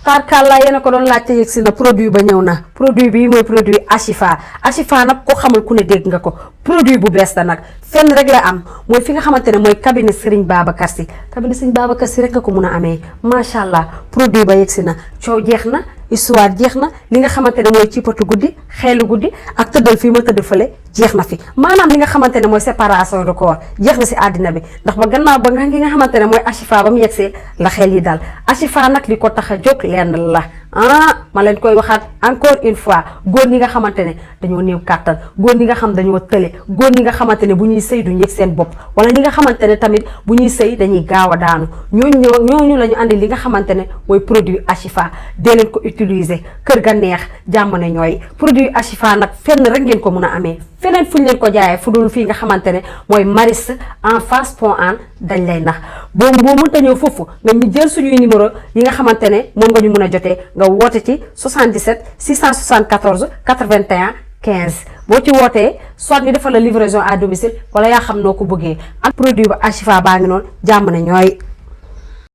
tarkalla yéen a ko doon laajte yegg si na produit ba ñëw na produit bi mooy produit ASIFA ASIFA nag ko xamul ku ne dégg nga ko produit bu bees la nag fenn rek la am mooy fi nga xamante ne mooy cabinet Serigne Babacar Sy cabinet Serigne Babacar Sy rek nga ko mun a amee macha allah produit ba yegg si na coow jeex na histoire jeex na li nga xamante ne mooy cippatu guddi xeelu guddi ak tëddal fii ma tëdd fële jeex na fi maanaam li nga xamante ne mooy séparation de corps jeex na si àddina bi ndax ba gannaaw ba nga nga xamante ne mooy ASIFA ba mu yegsee la xel yi daal ASIFA nag li ko tax a jóg lenn la ma leen koy waxaat encore une fois góor ñi nga xamante ne dañoo néew kàttan góor ñi nga xam dañoo tële góor ñi nga xamante ne bu ñuy sëy duñ yëg seen bopp wala ñi nga xamante ne tamit bu ñuy sëy dañuy gaaw a daanu ñooñu la ñu andi li nga xamante ne mooy produit ASIFA dee leen ko utiliser kër ga neex jàmm ne ñooy produit ASIFA nag fenn rek ngeen ko mun a amee feneen fuñ leen ko jaayee fu dul fii nga xamante ne mooy Maris en Fass Pont an dañ lay nax boo mënta ñëw foofu nga ñu jël suñuy numéro yi nga xamante ne moom nga ñu mën a jotee nga woote ci 77 674 81 15 boo ci wootee soit ñu defal la livraison à domicile wala yaa xam noo ko bëggee ak produit ba ASIFA baa ngi noonu jàmm ne ñooy